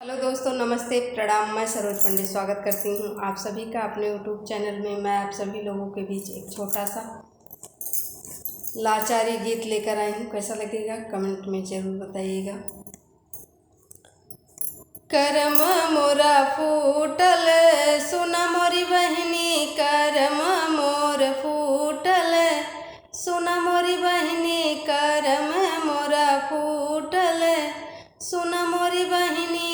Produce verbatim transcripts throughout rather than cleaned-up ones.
हेलो दोस्तों, नमस्ते, प्रणाम। मैं सरोज पंडित स्वागत करती हूँ आप सभी का अपने YouTube चैनल में। मैं आप सभी लोगों के बीच एक छोटा सा लाचारी गीत लेकर आई हूँ। कैसा लगेगा, कमेंट में जरूर बताइएगा। करम मोरा फूटल, सुन मोरी बहिनी, करम मोर फूटल, सुन मोरी बहिनी, करम मोरा फूटल, सुन मोरी बहिनी।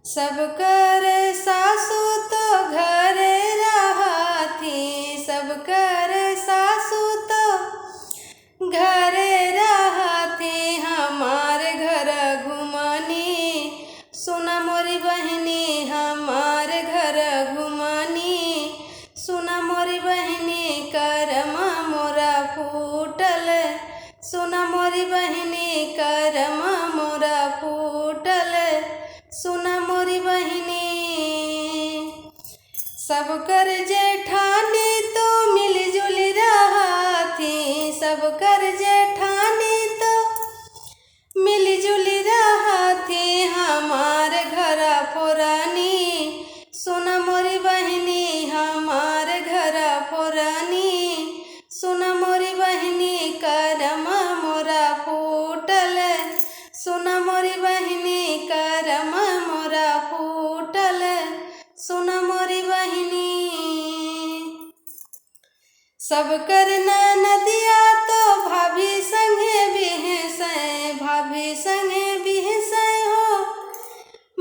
सब कर सासु तो घरे रहती, सब कर सासु तो घरे रहती, हमार घर घुमानी, सुन मोरी बहिनी, हमार घर घुमानी, सुन मोरी बहिनी, करम मोरा फूटल, सुन मोरी बहिनी, करम मोरा फूटल, सुन मोरी बहिनी। सब कर जेठानी तो मिलजुल रहती, सब कर जेठानी तो मिलजुल रहती, हमार घर फोरानी, सुन मोरी बहिनी, हमार घर फोरानी, सुन मोरी बहिनी, करम मोरा फूटल, सुन मोरी बहिनी, करम मोरा फूटल, सुन मोरी बहिनी। सब कर ननदिया तो भाभी संगे बिहसै, भाभी संगे बिहसै हो,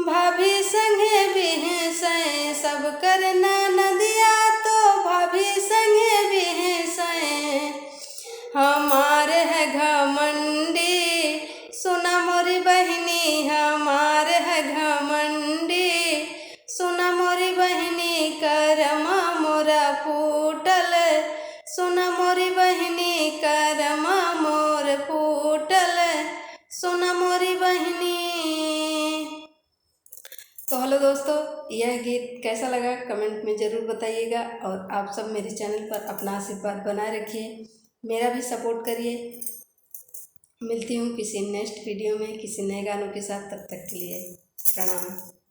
भाभी संगे बिहसै। सब कर ननदिया तो भाभी संगे बिहसै। हमार है घमंडी, सुन मोरी बहिनी, हमार है घमंडी, सुन मोरी बहिनी, करम मोरा फूटल, सुन मोरी बहिनी, करम मोर फूटल, सुन मोरी बहिनी। तो हेलो दोस्तों, यह गीत कैसा लगा, कमेंट में ज़रूर बताइएगा। और आप सब मेरे चैनल पर अपना आशीर्वाद बनाए रखिए, मेरा भी सपोर्ट करिए। मिलती हूँ किसी नेक्स्ट वीडियो में किसी नए गानों के साथ। तब तक के लिए प्रणाम।